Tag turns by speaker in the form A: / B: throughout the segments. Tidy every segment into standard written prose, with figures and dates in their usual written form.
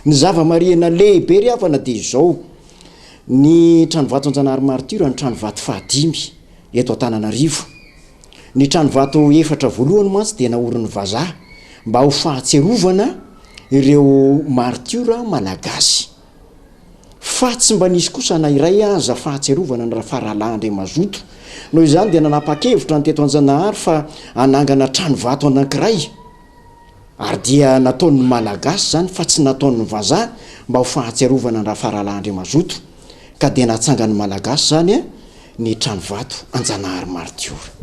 A: Ny zava-marihina lehibe ry havana dia izao, ny tranovato Anjanahary Martiora no tranovato fahadimy eto Antananarivo. Ny tranovato efatra voalohany mantsy dia naorin'ny vazaha mba ho fahatsiarovana ireo martiora malagasy. Fa tsy mba nisy kosa na iray aza fahatsiarovana ny Rafaralahy Andriamazoto. Noho izany dia nanapa-kevitra ny teto Anjanahary fa hanangana tranovato anankiray. Ary dia nataon'ny Malagasy izany fa tsy nataon'ny vazaha mba ho fahatsiarovana an-dRafaralahy Andriamazoto. Ka dia natsangan'ny Malagasy izany ny tranovato Anjanahary Martiora.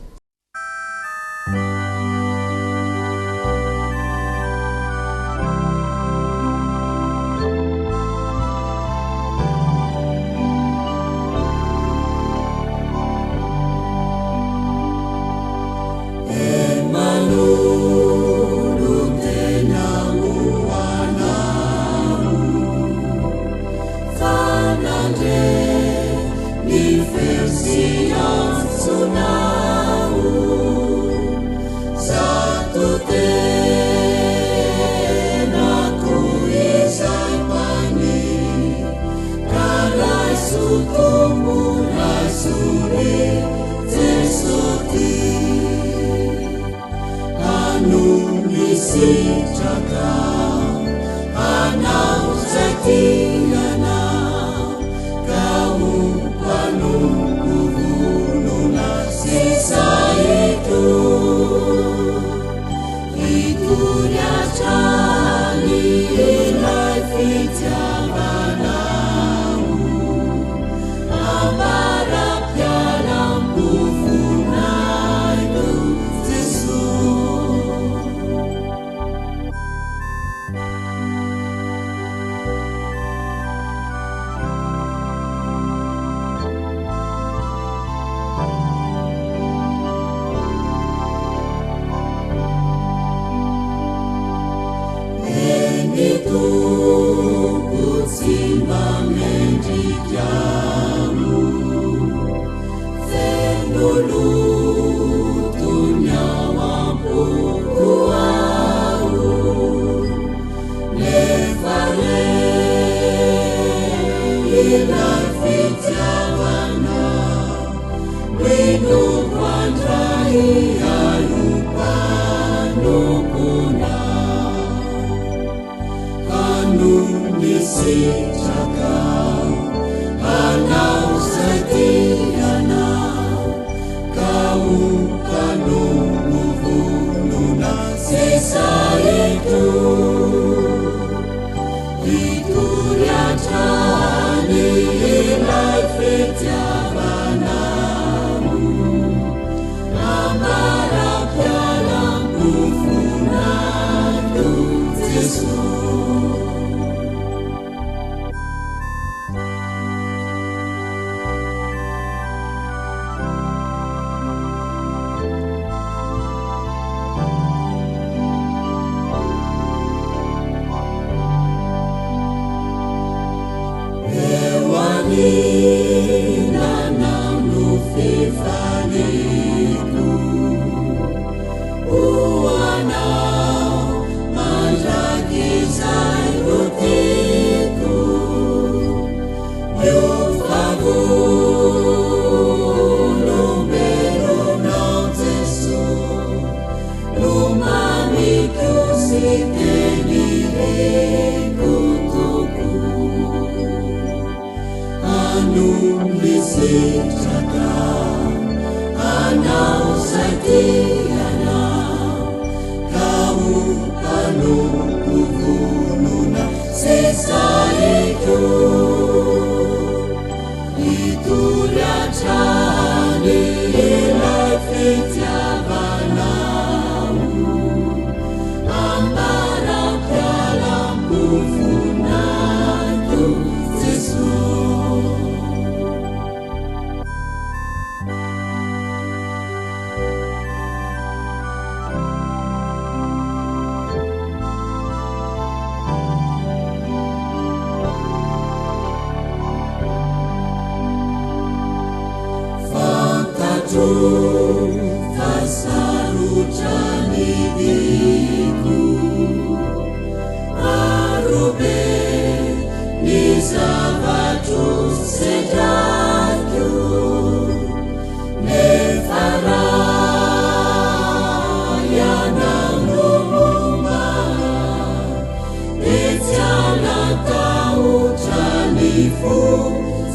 B: Ny fo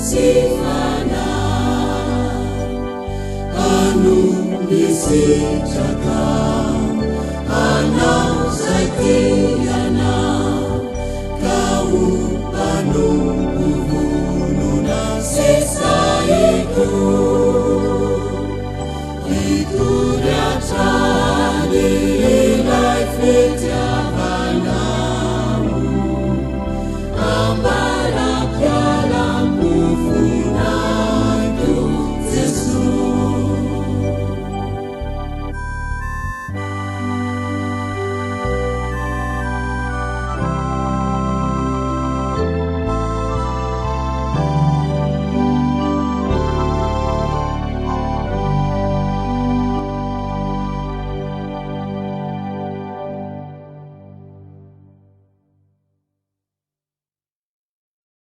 B: sy fanahy hanome sitraka hanao izay tianao.